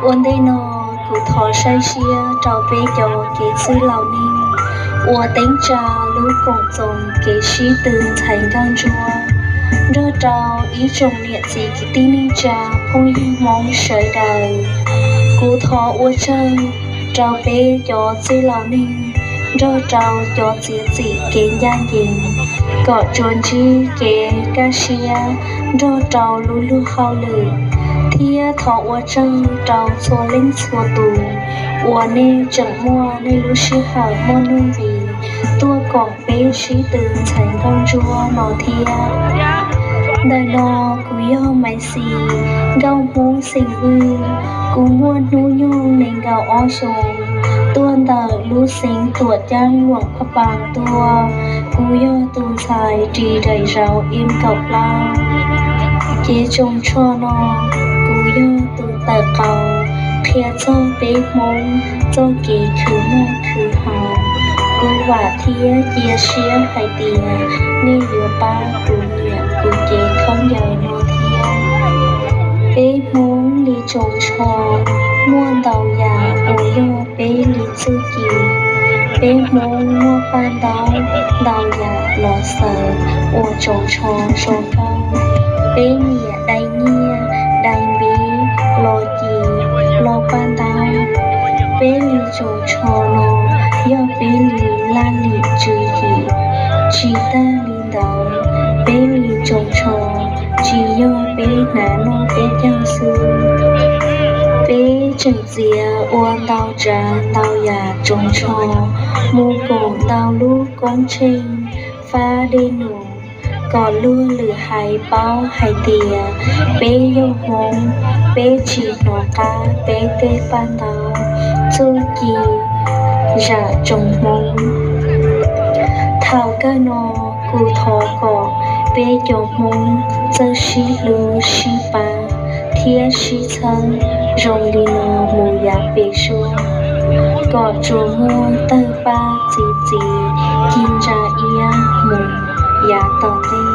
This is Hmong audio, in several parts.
Ua ntej no, kuv thov saib siab rau peb cov kev txwj laus neeg uas teeb tsa lub koom txoos kev sib tw ntxhais nkauj ntsuab, nrog rau ib tsoom niam txiv kwv tij neej tsa phooj ywg Hmoob sawv daws. Kuv thov ua tsaug rau peb cov txwj laus neeg nrog rau cov txiav txim kev ncaj ncees kom tsuas ntsib kev kaj siab nrog rau lub luag hauj lwm, thiab thov ua tsaug rau txhua leej txhua tus uas nej tseem muaj nej lub sij hawm muaj nuj nqis tuaj koom peb sib tw ntxhais nkauj ntsuab no thiab. Ntawm no kuv yog Maiv Xis, nkauj Hmoob xeem Vwj. Kuv muaj hnub nyoog nees nkaum ob xyoos, tuaj ntawm lub xeev Tuam Ceeb Luam Phaj Paas tuaj. Kuv yog tus ntxhais ris daim zauv M kaum plaub. Cev tsoos tsho no, kuv yog tus tawm qauv qhia txog peb Hmoob txoj kev khwv noj khwv haus. Kuv vam thiab cia siab hais tias nej yuav pab kuv nyiam kuv cev khaub ncaws no thiab. Peb Hmoob li tsoos tsho muaj ntau yam uas yog peb li txuj ci. Peb Hmoob muaj paj ntaub ntau yam los xaws ua tsoos tsho zoo nkauj. Peb nyiam dai nyiaj, dai npib, los ci, los paj ntaub. Peb li tsoos tsho no yog peb li laj lim tswv yim. Tsis tag li ntawd, peb li tsoos tsho tsis yog peb hnav noj peb caug xwb. Peb tseem txiav ua ntau tsav ntau yam tsoos tsho mus koom ntau lub koob tsheej fab dej num kom luag lwm haiv paub hais tias peb yog Hmoob, peb tsis hnov qab peb tej paj ntaub, txuj ci, zam tsoom Hmoob. Thaum kawg no, kuv thov kom peb cov Hmoob txawj sib hlub sib pab thiab sib txhawb zoo li no mus yav pem suab, kom tsuas muaj tawg paj txi txiv ci ntsa iab mus yav tom ntej.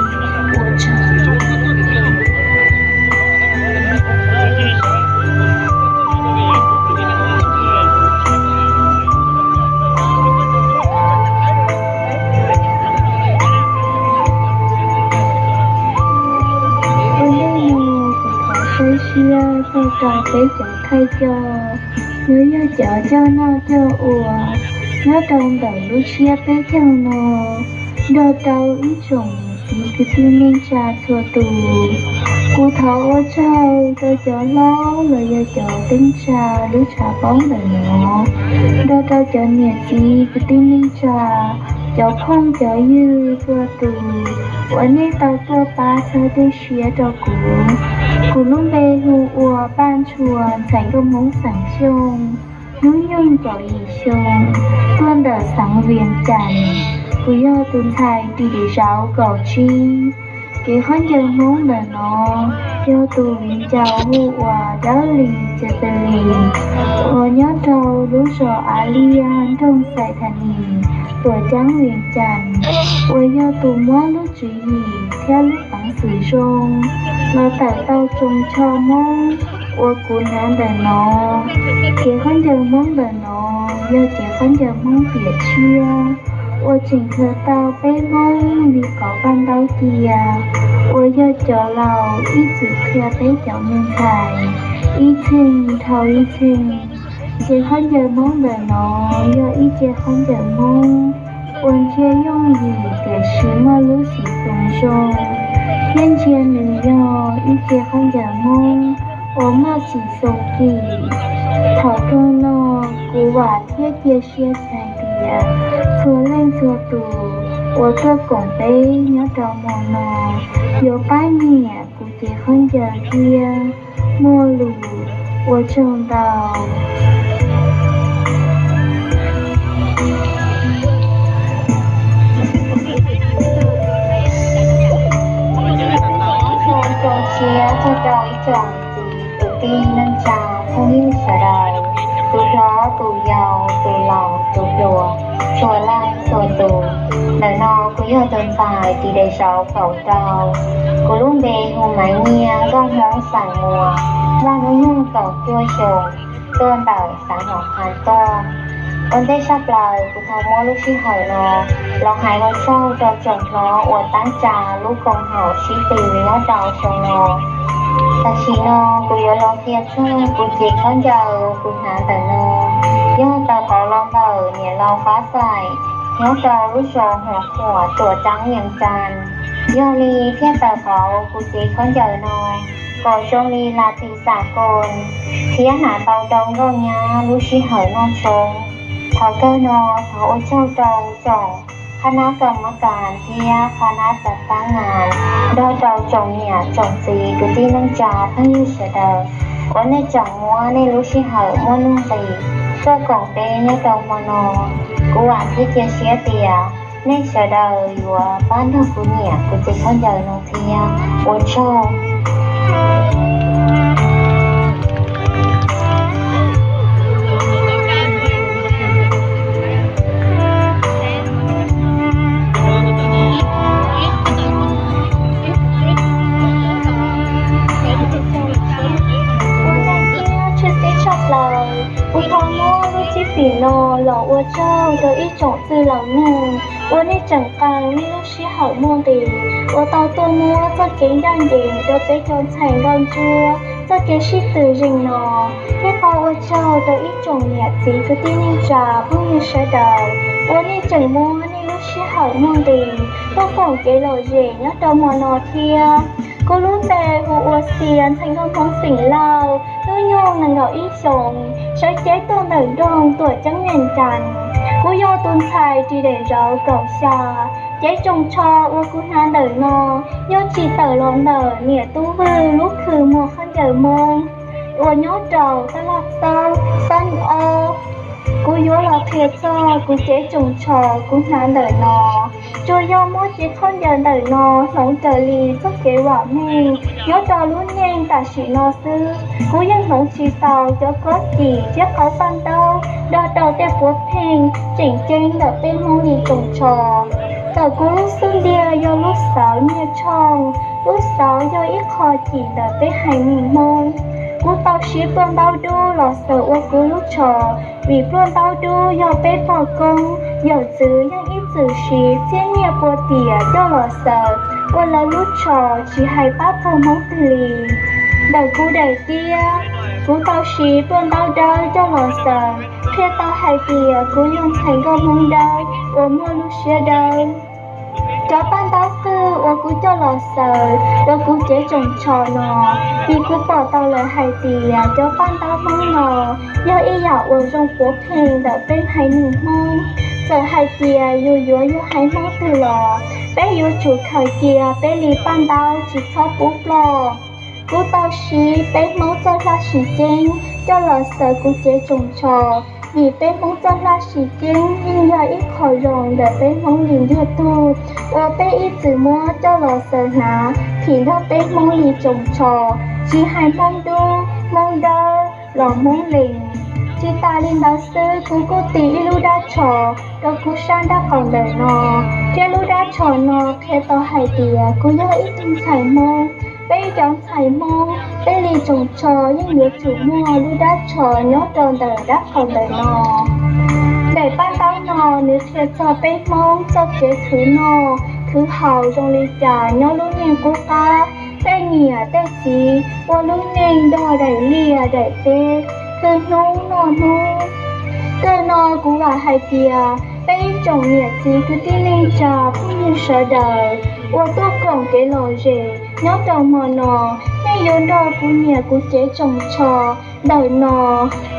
Ua tsaug. Ua ntej no kuv thov saib siab txog rau peb cov thawj coj, los yog cov coj noj coj ua nyob rau ntawm lub tsiab peb caug no, nrog rau ib tsoom niam txiv kwv tij neej tsa txhua tus. Kuv thov ua tsaug rau cov hlob los yog cov teeb tsa lub tshav pob ntawm no, nrog rau cov niam txiv kwv tij neej tsa, cov phooj cov ywg txhua tus uas nej tau tuaj pab txhawb tej siab rau kuv. Kuv lub npe hu ua Paj Ntshua, ntxhais nkauj Hmoob xeem Xyooj, hnub nyoog kaum yim xyoo, tuaj ntawm xeev Vias Cas. Kuv yog tus ntxhais ris daim zauv kaum tsib. Kev khaub ncaws Hmoob ntawm no yog tus viv ncaus hu ua Dawb Lis Ces Xes Lis, uas nyob rau lub zos Av Liaj, nroog Xais Thas Nis, tuam ceeb Vias Cas, uas yog tus muab lub tswv yim thiab lub peev xwm zoo los tawm tau tsoos tsho Hmoob uas kuv hnav ntawm no. Kev khaub ncaws Hmoob ntawm no yog kev khaub ncaws Hmoob tiam tshiab uas tseem khaws tau peb Hmoob li qauv paj ntaub cia, uas yog cov laus ib txwm qhia peb cov me ntxhais ib txhis dhau ib txhis. Kev khaub ncaws Hmoob ntawm no yog ib ce khaub ncaws Hmoob uas ntsia yooj yim tiam sis muaj lub xim xoos zoo, thiab ntsia nws yog ib ce khaub ncaws Hmoob uas muaj xim xoos kim. Thaum kawg no, kuv vam thiab cia siab hais tias txhua leej txhua tus uas tuaj koom peb nyob rau hmo no yuav pab nyiam kuv cev khaub ncaws thiab muaj lus. Ua tsaug ntau. Zoo siab txog rau ib tsoom kwv tij neej tsa phooj ywg sawv daws, tus hlob tus yau, tus laus tus hluas, txhua leej txhua tus. Ntawm no kuv yog tus ntxhais ris daim zauv kaum rau. Kuv lub npe hu Maiv Nyiaj, nkauj Hmoob xeem Muas. muaj hnub nyoog kaum cuaj xyoos, tuaj ntawm xeev Huam Phas tuaj. Ua ntej tshaj plaws kuv thov muab lub sij hawm no los hais ua tsaug rau tsoom hlob uas tab tsa lub koom haum sib tw nyob rau xyoo no. Tam sim no kuv yuav los qhia txog kuv cev khaub ncaws uas kuv hnav ntawm no. Yog tawm qauv los ntawm niam laus Fab Xais nyob rau lub zos Huam Khuam tuam ceeb Yees Cas. Yog li thiaj tawm qauv kuv cev khaub ncaws no kom zoo li las tis xam koos thiab hnav tau rau nkauj nyab lub sij hawm noj tshoob. Thaum kawg no thov ua tsaug rau tsoom qhab nab kam mab kas thiab qhab nab txav tab nas, nrog rau tsoom niam tsoom txiv kwv tij neej tsa phooj ywg sawv daws uas nej tseem muab nej lub sij hawm muaj nuj nqis tuaj koom peb nyob rau hmo no. Kuv vam thiab cia siab tias nej sawv daws yuav pab nrog kuv nyiam kuv cev khaub ncaws no thiab. Ua tsaug. Ua ntej thiab tshwj xeeb tshaj plaws, kuv thov muab lub tsib fim no los ua tsaug rau ib tsoom txwj laus neeg uas nej tseem qee nej lub sij hawm muaj nqis uas tau tuaj muab txoj kev ncaj ncees rau peb cov ntxhais nkauj ntsuab txoj kev sib tw zeej no, thiab tau ua tsaug rau ib tsoom niam txiv kwv tij neej tsa phooj ywg sawv daws uas nej tseem muab nej lub sij hawm muaj nqis tuaj koom kev lom zem nyob rau hmo no thiab. Kuv lub npe hu ua Xia, ntxhais nkauj Hmoob xeem Lauj, hnub nyoog nees nkaum ib xyoos, sawv cev tuaj ntawm nroog tuam ceeb Yees Cas. Kuv yog tus ntxhais ris daim zauv kaum xya. Cev tsoos tsho uas kuv hnav ntawm no yog tsim tawm los ntawm niam tub Vwj lub khw muag khaub ncaws Hmoob uas nyob rau Tab Laj Xab, Xab Ob. Kuv yuav los qhia txog kuv cev tsoos tsho kuv hnav ntawm no. Tsuas yog muab cev khaub ncaws ntawm no hloov raws li txoj kev vam meej nyob rau lub neej tam sim no xwb, kuv yeej hloov tsis tau cov kob cim thiab qauv paj ntaub nrog rau tej puav pheej tseem ceeb ntawm peb Hmoob li tsoos tsho. Tawm kuv lub xub ntiag yog lub xauv nyiaj tshooj, lub xauv yog ib qho cim ntawm peb haiv neeg Hmoob. Kuv tau siv pluaj ntaub dub los xaws ua kuv lub tsho, vim pluaj ntaub dub yog peb pog koob yawm txwv yeej ib txwm siv txhiab nyiaj pua tiam coj los xaws ua lawv lub tsho, tsis hais pab pog Hmoob twg li. Ntawm kuv daim tiab, kuv tau siv pluaj ntaub dawb coj los xaws, qhia tau hais tias kuv yog ntxhais nkauj Hmoob dawb uas muaj lub siab dawb. Cov paj ntaub qwj uas kuv coj los xaws rau kuv cev tsoos tsho no, vim kuv pom tau lawm hais tias cov paj ntaub Hmoob no yog ib yam uas zoo puav pheej ntawm peb haiv neeg Hmoob. Txawm hais tias yus yuav yog haiv Hmoob twg los peb yuav tsum khaws cia peb li paj ntaub tsis txhob pub ploj. Kuv tau siv peb Hmoob txoj hlab sim ceeb coj los xaws kuv cev tsoos tsho, vim peb Hmoob txoj hlab sim ceeb yeej yog ib qho zoo ntawm peb Hmoob li ntiag tug uas peb ib txwm muab coj los xaws hnav thim nrog peb Hmoob li tsoos tsho, tsis hais Hmoob dub, Hmoob dawb los Hmoob lees. Tsis tas li ntawd xwb, kuv kuj tis ib lub dab tsho rau kuv sab nraub qaum ntawm no, thiab lub dab tsho no qhia tau hais tias kuv yog ib tug ntxhais Hmoob. Peb cov ntxhais Hmoob, peb li tsoos tsho yeej yuav tsum muaj lub dab tsho nyob rau ntawm nraub qaum ntawm no. Daim paj ntaub no nws qhia txog peb Hmoob txoj kev khwv noj khwv haus zoo li cas nyob lub neej qub qab, tej niam tej txiv ua lub neej nrog daim liaj daim teb, khwv hnub noj hnub. Kawg no kuv vam hais tias peb ib tsoom niam txiv kwv tij neej tsa phooj ywg sawv daws uas tuaj koom kev lom zem nyob rau hmo no, nej yuav nrog kuv nyiam kuv cev tsoos tsho ntawm no,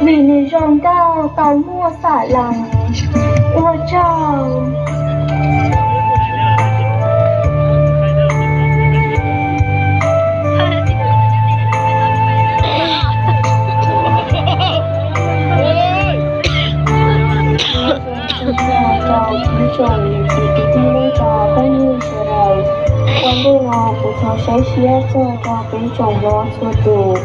vim nws zoo nkauj tau muaj xam lees. Ua tsaug. Ua tsaug rau ib tsoom niam txiv kwv tij neej tsa phooj ywg sawv daws. Ua ntej no kuv thov saib siab txog rau peb tsoom hlob txhua tus.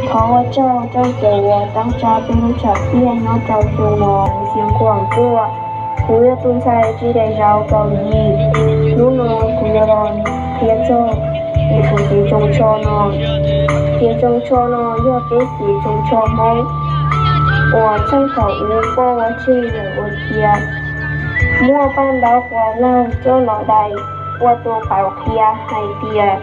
Thov ua tsaug rau cov uas tab tsa peb lub tsam tiaj nyob rau xyoo no. Xeev Khuam tuaj, kuv yog tus ntxhais ris daim zauv kaum yim. Hnub no kuv yuav los qhia txog kuv cev tsoos tsho no. Kev tsoo tsho no yog peb kev tsoo tsho Hmoob uas txheej thaum ub poj ua tseg yawm ua cia, muaj paj ntaub quas laug coj los dai ua tus qauv qhia hais tias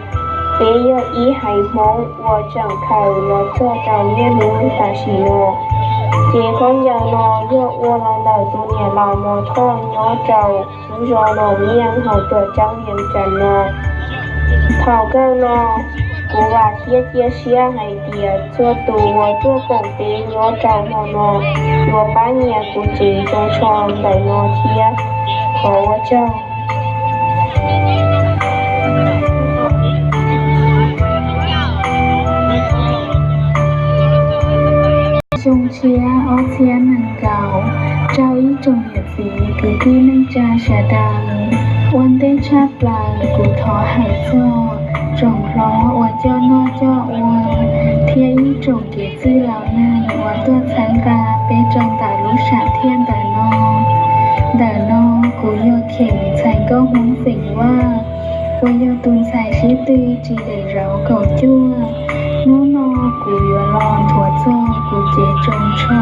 peb yog ib haiv Hmoob uas tseem khaws los txog rau niaj hnub tam sim no. Ces khaub ncaws no yog ua los ntawm tus niam laus Mos Thoj nyob rau lub zos Nom Nyiaj hauv tuam ceeb Vias Cas no. Thaum kawg no, kuv vam thiab cia siab hais tias txhua tus uas tuaj koom peb nyob rau hmo no yuav pab nyiam kuv tsev tsoo tsho ntawm no thiab. Thov ua tsaug. Xyoo tshiab ob txhiab nees nkaum, rau ib tsoom niam txiv kwv tij neej tsa sawv daws, ua ntej tshaj plaws kuv thov hais txog tsoom hlob uas coj noj coj ua thiab ib tsoom kev txwj laus neeg uas tuaj txhawb nqa peb rau ntawm lub sam thiaj ntawm no. Ntawm no kuv yog Kheem ntxhais nkauj Hmoob xeem Vaj, uas yog tus ntxhais sib tw tsis daim zauv kaum cuaj. Hnub no kuv yuav los nthuav txog kuv cev tsoo tsho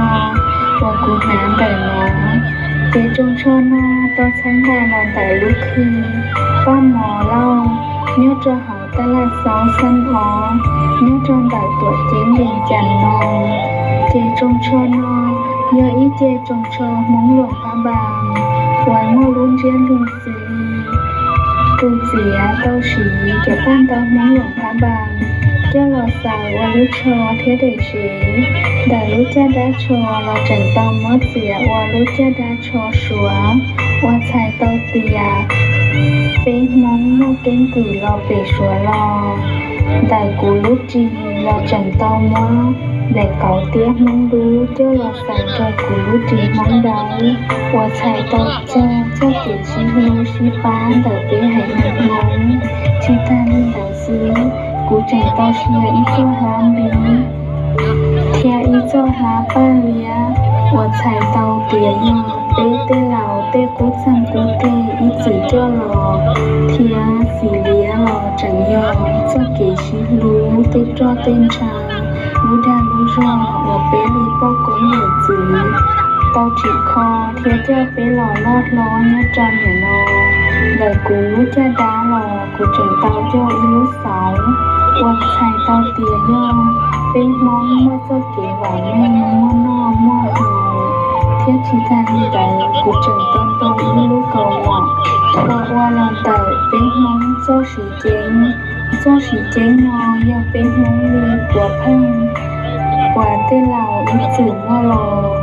uas kuv hnav ntawm no. Cev tsoo tsho no tau txhawb nqa los ntawm lub khw Paj Mos Lauj nyob rau hauv tab laj xauv xeeb ob nyob rau ntawm tuam ceeb Vias Cas no. Cev tsoo tsho no yog ib ce tsoo tsho Hmoob Luam Phab Npas uas muaj lub ntsiab lus xws li tus txiav tau siv cov paj ntaub Hmoob Luam Phab Npas coj los xaws ua lub tsho thiab daim sev. Ntawm lub caj dab tsho los tseem tau muab txiav ua lub caj dab tsho Suav, uas txhais tau tias peb Hmoob muaj keeb kwm los pem Suav los. Ntawm kuv lub ris los tseem tau muab daim qauv tiab Hmoob dub coj los xaws rau kuv lub ris Hmoob dawb, uas txhais tau txog txoj kev sib hlub sib pab ntawm peb haiv neeg Hmoob. Tsis tag li ntawd xwb, kuv tseem tau sia ib txoj hlab npib thiab ib txoj hlab paj liab, uas txhais tau tias yog peb tej laus tej qub txeeg qub teg ib txwm coj los, thiab xim liab los tseem yog txoj kev sib hlub tej roj tej ntsha, lub dag lub zog uas peb li poj koob yawm txwv tau tsim kho thiab coj peb los loj hlob nyob rau nim no. Ntawm kuv lub caj dab los kuv tseem tau coj ib lub xauv, uas txhais tau tias yog peb Hmoob muaj txoj kev vam meej muaj noj muaj haus, thiab tsis tag li ntawd kuv tseem tau ntoo ib lub kaus mom uas ua los ntawm peb Hmoob txoj siv ceeb. Txoj siv ceeb no yog peb Hmoob li puav pheej uas tej laus ib txwm muaj los.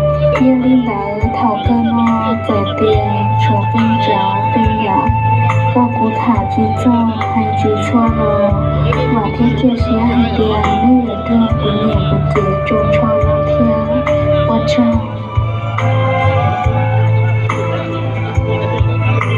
Yog li ntawd thaum kawg no txawm tias tshuav qee tsav qee yam uas kuv tham tsis txog hais tsis txhua los, vam thiab cia siab hais tias nej yuav nrog kuv nyiam kuv cev tsoo tsho no thiab. Ua tsaug.